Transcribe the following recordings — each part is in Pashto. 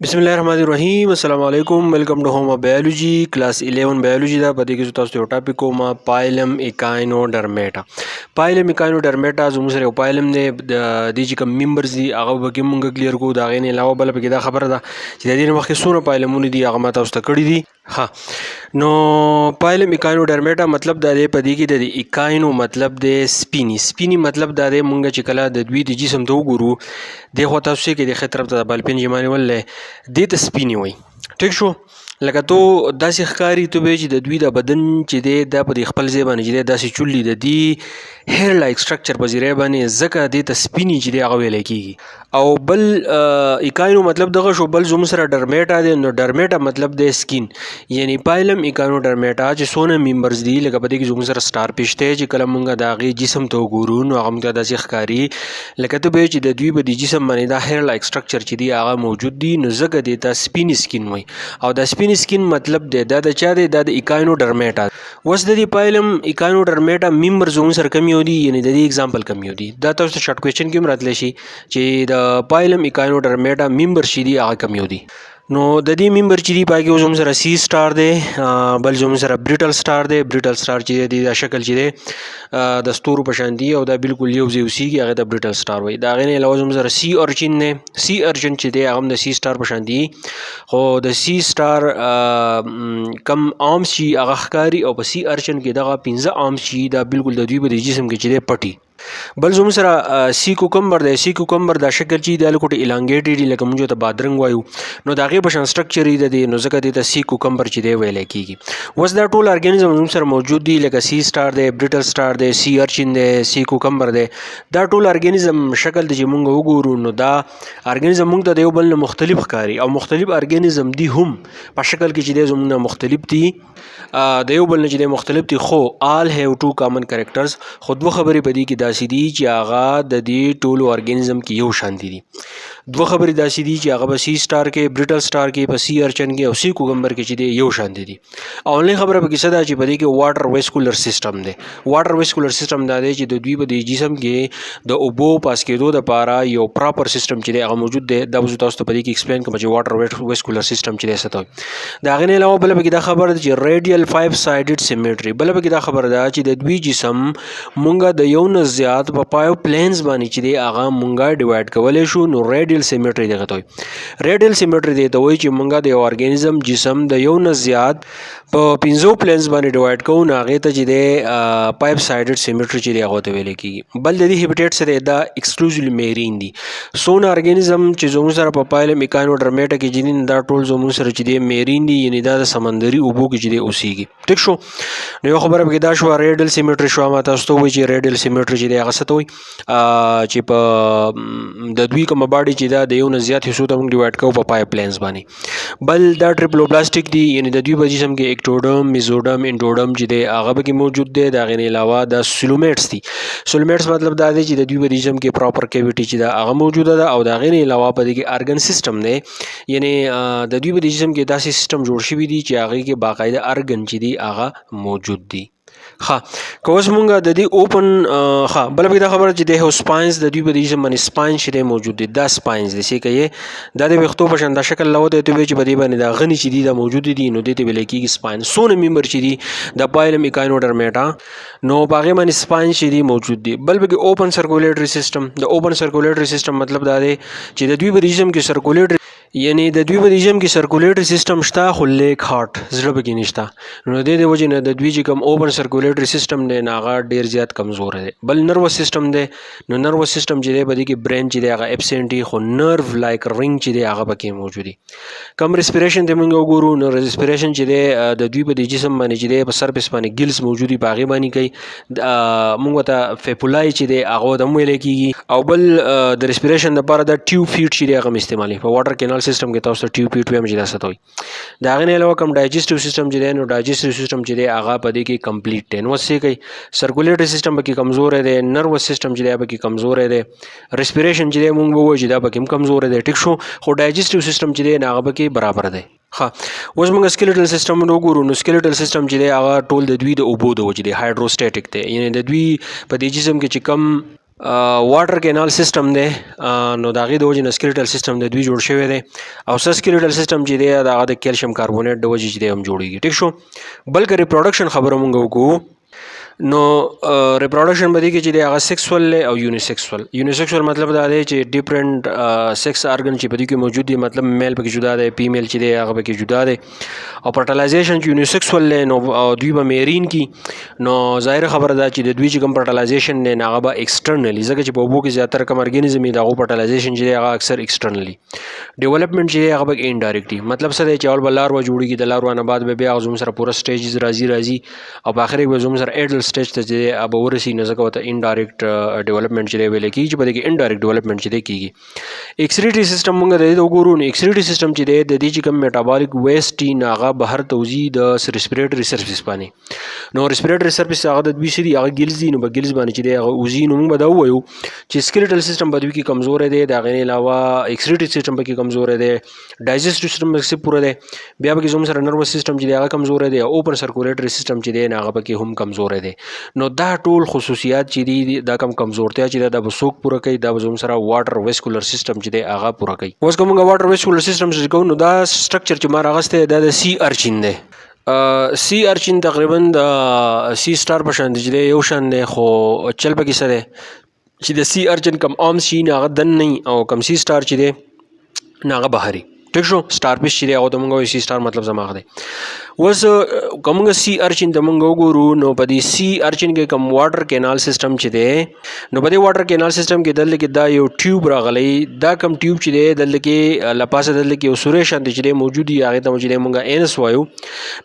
بسم الله الرحمن الرحیم. السلام علیکم. Welcome to home biology, class 11 biology. دا په دې کې تاسو یو ټاپک کوم، phylum Echinodermata. Phylum Echinodermata زموږ سره یو پایلم دی. د دې چې کوم members دي، هغه به کې مونږ clear کو. دا غین علاوه بل پکې دا خبره ده چې د دې مخکې څونه پایلمونه دي، هغه ما تاسو ته کړی دي. ها، نو phylum Echinodermata مطلب دا دی، په دې کې د echino مطلب دی spiny. Spiny مطلب دا دی، مونږ چې کله د دوی د جسم ته وګورو، د خو تاسو کې د خطر طرف ته بل پین جمانه ولې دې ته spiny وای. ټیک شو؟ لکه تو داسې ښکاري ته به چې د دوی د بدن چې دی، دا په خپل ځای باندې چې دی، داسې چولي د دې hair like structure په ذریعه باندې، ځکه دې ته spiny چې دی هغه ویل کېږي. او بل echino مطلب دغه شو. بل زموږ سره dermata دی، نو dermata مطلب دی skin. یعنی phylum Echinodermata چې څونه members دي، لکه په دې کې زموږ سره star fish دی، چې کله مونږ د هغې جسم ته وګورو، نو هغه موږ ته داسې ښکاري لکه ته به چې د دوی په دې جسم باندې دا hair like structure چې دی هغه موجود دی، نو ځکه دې ته spiny skin وایي. او دا spiny skin مطلب دی، دا د چا دی؟ دا د Echinodermata. اوس د دې phylum Echinodermata member زموږ سره کم یو دي، یعنی د دې example کم یو دي. دا تاسو ته short question کې هم راتلی شي چې د phylum Echinodermata member چې دي هغه کم یو دي. نو د دې member چې دی پاکي اوس زموږ سره sea star دی، بل زموږ سره brittle star دی. Brittle star چې دی، دا شکل چې دی د ستورو په شان دی او دا بالکل یو ځای اوسېږي، هغه ته brittle star وایي. د هغې نه علاوه زموږ سره sea urchin دی. Sea urchin چې دی هغه هم د sea star په شان دی، خو د sea star کم arms چې هغه ښکاري او په sea urchin کې دغه پنځه arms چې دا بالکل د دوی په جسم کې چې دی پټي. بل زموږ سره sea cucumber دی. Sea cucumber دا شکل چې دی الکوټ elongated دی، لکه موږ ته بادرنګ وایو، نو د هغې په شان structure یې دی، نو ځکه دې ته sea cucumber چې دی ویل کېږي. اوس دا ټول ارګانیزم زموږ سره موجود دي، لکه sea star دی، brittle star دی، sea urchin دی، sea cucumber دی. دا ټول ارګانیزم شکل دی چې موږ وګورو، نو دا ارګانیزم موږ ته د یو بل نه مختلف ښکاري او مختلف ارګانیزم دي هم په شکل کې چې دی زموږ نه مختلف دي، د یو بل نه چې دی مختلف دي، خو all have two common characters. خو دوه خبرې په دې کې داسې دي چې هغه د دې ټولو ارګانیزم کې یو شان دي. دوه خبرې داسې دي چې هغه په sea star کې، brittle star کې، په sea urchin کې او sea cucumber کې چې دی یو شان دي. اولنۍ خبره پکې څه ده چې په دې کې water vascular system دی. Water vascular system دا دی چې د دوی په دې جسم کې د اوبو پاس کېدو دپاره یو proper system چې دی هغه موجود دی. دا به زه تاسو ته په دې کې explain کوم چې water vascular system چې دی څه ته وایي. د هغې نه علاوه بله پکې دا خبره ده چې radial five sided symmetry. بله پکې دا خبره ده چې د دوی جسم مونږ د یو نه زیات په five planes باندې چې دی هغه مونږ divide کولی شو، نو radial symmetry دغه ته وایي. Radial symmetry دی ته وایي چې مونږ د یو ارګانیزم جسم د یو نه زیات په پنځو planes باندې divide کوو، نو هغې ته چې دی five sided symmetry چې دی هغه ته ویل کېږي. بل د دې habitat سره دا exclusively marine دي. څونه ارګانیزم چې زموږ سره په phylum Echinodermata کې چې دي، دا ټول زموږ سره چې دی marine دي، یعنی دا د سمندري اوبو کې چې دی اوسېږي. ټیک شو؟ نو یو خبره پکې دا شوه، radial symmetry شوه. ما تاسو ته وویل چې radial symmetry چې دی هغه څه ته وایي چې په د دوی کومه body چې دا د یو نه زیات حصو ته موږ divide کوو په five planes باندې. بل دا triploblastic دي، یعنی د دوی په جسم کې ectoderm، mesoderm، endoderm چې دی هغه پکې موجود دی. د هغې نه علاوه دا coelomates دي. Coelomates مطلب دا دی چې د دوی په جسم کې proper cavity چې ده هغه موجوده ده او د هغې نه علاوه په دې کې organ system دی، یعنی د دوی په جسم کې داسې سیستم جوړ شوی دی چې هغې کې باقاعده ارګن چې دی هغه موجود دي. ښه، که اوس مونږ د دې اوپن، ښه، بله پکې دا خبره چې they have spines. د دوی په دې جسم باندې spines چې دی موجود دی. دا spines دی چې که دا د ویښتو په شان دا شکل لوتی ته وایي چې په دې باندې دا غني چې دي دا موجود دي، نو دې ته ویل کېږي spine. څونه member چې دي د phylum Echinodermata، نو په هغې باندې spines چې دي موجود دي. بل پکې open circulatory system. د open circulatory system مطلب دا دی چې د دوی په جسم کې circulatory، یعنی د دوی په جسم کې circulatory system شته، خو lack heart، زړه پکې نشته، نو د دې وجې نه د دوی چې کوم open circulatory system دی، نو هغه ډېر زیات کمزور دی. بل nervous system دی، نو nervous system چې دی په دې کې brain چې دی هغه absent دی، خو nerve like ring چې دی هغه پکې موجود دی. کم respiration ته موږ وګورو، نو respiration چې دی د دوی په دې جسم باندې چې دی په surface باندې gills موجود دي، په هغې باندې کوي. موږ ته papillae چې دی هغه ته هم ویل کېږي. او بل د respiration دپاره د tube feet چې دی هغه هم استعمالوي. په water canal system کې تاسو ته tube feet وایم چې دا څه ته وایي. د هغې نه علاوه کوم digestive system چې دی، نو digestive system چې دی هغه په دې کې complete دی. نو څه کوي؟ Circulatory system پکې کمزوری دی، nervous system چې دی پکې کمزوری دی، respiration چې دی مونږ ووایو چې دا پکې هم کمزوری دی. ټیک شو؟ خو digestive system چې دی نو هغه پکې برابر دی. ښه، اوس موږ skeletal system وګورو، نو skeletal system چې دی هغه ټول د دوی د اوبو د وجې دی، hydrostatic دی، یعنی د دوی په دې جسم کې چې کم واټر کینال سیستم دی، نو د هغې د وجې نه سکلیټل سیستم د دوی جوړ شوی دی. او څه سکلیټل سیستم چې دی، د هغه د کیلشیم کاربونیټ د وجې چې دی هم جوړیږي. ټیک شو؟ بلکې ریپروډکشن خبره مونږ وکړو، نو ریپروډکشن به دې کې چې دی هغه سیکسول دی او یونیسیکسول. یونیسیکسول مطلب دا دی چې ډیفرنٹ سیکس ارګن چې په دې کې موجود دي، مطلب میل پکې جدا دی، فیمیل چې دی هغه پکې جدا دی. او فرټلایزیشن چې یونیسیکسول دی، نو دوی به میرین کی، نو ظاهر خبره ده چې د دوی چې کوم فرټلایزیشن دی، هغه به ایکسټرنلی، ځکه چې په اوبو کې زیاتره کوم ارګانیزم دی، هغه فرټلایزیشن چې دی هغه اکثر ایکسټرنلی. ډیولپمنټ چې دی هغه به انډایرکټلی، مطلب څه دی چې اول به لاروا جوړیږي، د لاروا نه بعد به بیا زموږ سره پوره سټیجز راځي او په اخر کې به زموږ سره ایډلټ سټیج ته چې دی هغه به ورسي. نو ځکه ورته انډایرکټ ډیولپمنټ چې دی ویل کېږي، چې په دې کې انډایرکټ ډیولپمنټ چې دی کېږي. ایکسریټي سیستم مونږ د دې وګورو، نو ایکسریټي سیستم چې دی، د دې چې کوم میټابولیک ویسټ دي، نو هغه بهر ته وځي د ریسپیریټري سرفیس باندې. نو ریسپیریټري سرفیس هغه د دوی څه دي؟ هغه ګیلز دي. نو په ګیلز باندې چې دی هغه وځي. نو موږ به دا ووایو چې سکلیټل سیستم په دوی کې کمزوری دی، د هغې نه علاوه ایکسریټي سیستم پکې کمزوری دی، ډایجسټیو سیستم پکې پوره دی، بیا پکې زموږ سره نروس سیستم چې دی هغه کمزوری دی، او اوپن سرکولیټري سیستم چې دی هغه پکې هم کمزوری دی. نو دا ټول خصوصیات چې دي، دا کم کمزورتیا چې ده، دا به څوک پوره کوي؟ دا به زموږ سره واټر ویسکولر سیستم چې دی هغه پوره کوي. اوس که موږ واټر ویسکولر سیستم چې کوو، نو دا سټرکچر چې ما راغستی، دا د سی ارچین دی. سی ارچین تقریبا د سی سټار په شان دی چې دی، یو شان دی، خو چل پکې څه دی چې د سی ارچن کم آرمز شي، نو هغه دننه او کم سی سټار چې دی، نو هغه بهري. ټیک شو؟ سټار فش چې دی هغه ته مونږ وایو سی سټار، مطلب زما دی. اوس که مونږ سی ارچین ته مونږ وګورو، نو په دې سی ارچین کې کوم واټر کینال سیستم چې دی، نو په دې واټر کینال سیستم کې دلته کې دا یو ټیوب راغلی. دا کوم ټیوب چې دی، دلته کې له پاسه دلته کې یو سوری شان دی چې دی موجود دی، هغې ته چې دی مونږ انس وایو.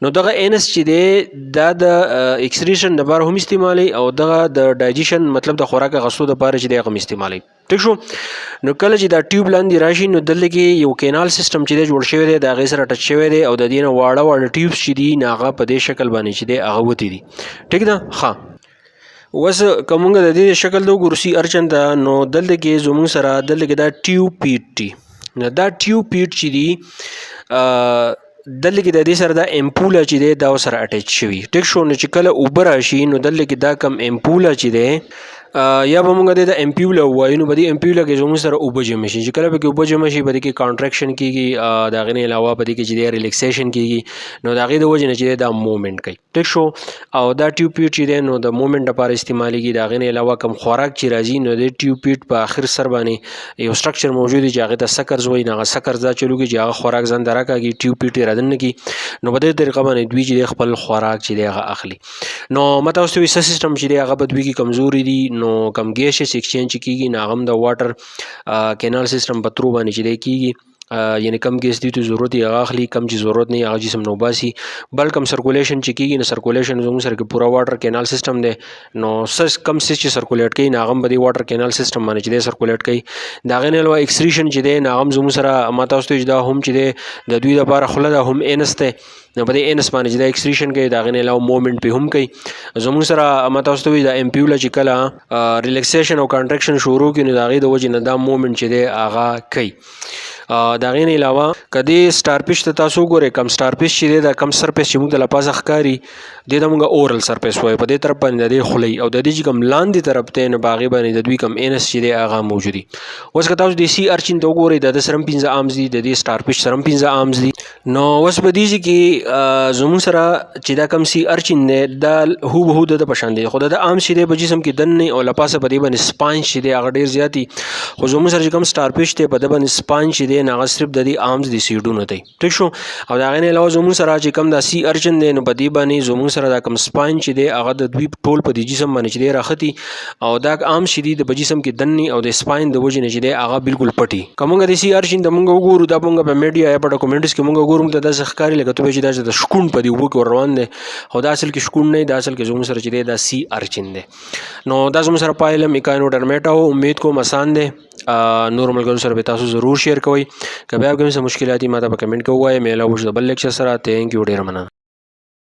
نو دغه انس چې دی، دا د اکسریشن دپاره هم استعمالوي او دغه د ډایجیشن، مطلب د خوراک اخیستو دپاره چې دی هغه هم استعمالوي. ټیک شو؟ نو کله چې دا ټیوب لاندې راشي، نو دلته کې یو کینال سیستم چې دی جوړ شوی دی، د هغې سره ټچ شوی دی، او د دې نه واړه واړه ټیوبس چې دي، نو هغه په دې شکل باندې چې دی هغه وتي دي. ټیک ده؟ ښه، اوس که مونږ د دې شکل ته وګورو سی ارچن ته، نو دلته کې زمونږ سره دلته کې دا ټیوب پیټ دي. نو دا ټیوب پیټ چې دي، دلته کې د دې سره دا امپوله چې دی دا سره اټیچ شوي. ټیک شو؟ نو چې کله اوبه راشي، نو دلته کې دا کم امپوله چې دی، یا به مونږ دې د امپیوله ووایو، نو په دې امپیوله کې زموږ سره اوبه جمع شي. چې کله پکې اوبه جمع شي، په دې کې کانټریکشن کیږي، د هغې نه علاوه په دې کې چې دی ریلیکسیشن کیږي. نو د هغې د وجې نه چې دی دا موومنټ کوي. ټیک شو؟ او دا ټیوب پیټ چې دی، نو د موومنټ لپاره استعمالیږي. د هغې نه علاوه کوم خوراک چې راځي، نو د ټیوب پیټ په آخر سر باندې یو سټرکچر موجود دی چې هغې ته سکرز وایي. نو هغه سکرز دا چلوږي چې هغه خوراک ځان ته راکاږي، ټیوب پیټ یې رادننه کړي. نو په دې طریقه باندې دوی چې دی خپل خوراک چې دی هغه اخلي. نو ما تاسو ته وایي څه سیستم چې دی هغه په دوی کې کمزوري دي. نو کم ګیشس ایکسچینج چې کیږي، نو هغه هم د واټر کینال سیستم په ترو باندې چې دی کیږي، یعنی کم ګیس دوی ته ضرورت یې هغه اخلي، کم چې ضرورت نه هغه جسم نه وباسي. بل کم سرکولیشن چې کیږي، نو سرکولیشن زموږ سره کې پوره واټر کینال سیستم دی. نو څه کم څه چې سرکولیټ کوي، نو هغه هم په دې واټر کینال سیستم باندې چې دی سرکولیټ کوي. د هغې نه علاوه اکسریشن چې دی، نو هغه هم زموږ سره ما تاسو ته چې دا هم چې دی د دوی دپاره خوله ده، هم انس دی. نو په دې انس باندې چې دا اکسریشن کوي، د هغې نه علاوه موومنټ پې هم کوي. زموږ سره ما تاسو ته وایي دا امپیوله چې کله ریلیکسیشن او کانټریکشن شروع کړي، نو د هغې د وجې نه دا موومنټ چې دی هغه کوي. د هغې نه علاوه که دې سټار فش ته تاسو وګورئ، کم سټار فش چې دی، دا کم سرفیس چې موږ ته له پاسه ښکاري، دې ته موږ اورل سرفیس وایو. په دې طرف باندې د دې خولۍ او د دې چې کوم لاندې طرف دی، نو په هغې باندې د دوی کوم انس چې دی هغه موجود دي. اوس که تاسو د سی ارچین ته وګورئ، د ده سره هم 5 آرمز دي، د دې سټار فش سره هم 5 آرمز دي. نو اوس په دې ځای کې زموږ سره چې دا کوم سی ارچین دی، دا هو به هو د ده په شان دی، خو د ده آرمز چې دی په جسم کې دننه او له پاسه په دې باندې سپانج چې دی هغه ډېر زیات دي. خو زموږ سره چې کوم سټار فش دی، په ده باندې سپانج چې دی، نو هغه صرف د دې آرمز د سیډونو دی. ټیک شو؟ او د هغې نه علاوه زموږ سره چې کوم دا سی ارچن دی، نو په دې باندې زموږ سره دا کوم سپاین چې دی هغه د دوی ټول په دې جسم باندې چې دی راختي، او دا آرمز چې دي د په جسم کې دننه او د سپاین د وجې نه چې دی هغه بالکل پټي. که موږ د سی ارچن ته موږ وګورو، دا موږ په میډیا یا په ډاکومنټس کې موږ وګورو، موږ ته داسې ښکاري لکه ته چې دا د شکون په دې اوبو کې ور روان دی، خو دا اصل کې شکون نه دی، دا اصل کې زموږ سره چې دی دا سی ارچن دی. نو دا زموږ سره پایلم ایکاینوډرمیټا و. امید کوم اسان دی. نور ملګرو سره به تاسو ضرور شیر کوئ. که بیا کوم څه مشکلات وي، ما ته په کمنټ کې ووایئ. میلاو شو د بل لیکچر سره. Thank you، ډېره مننه.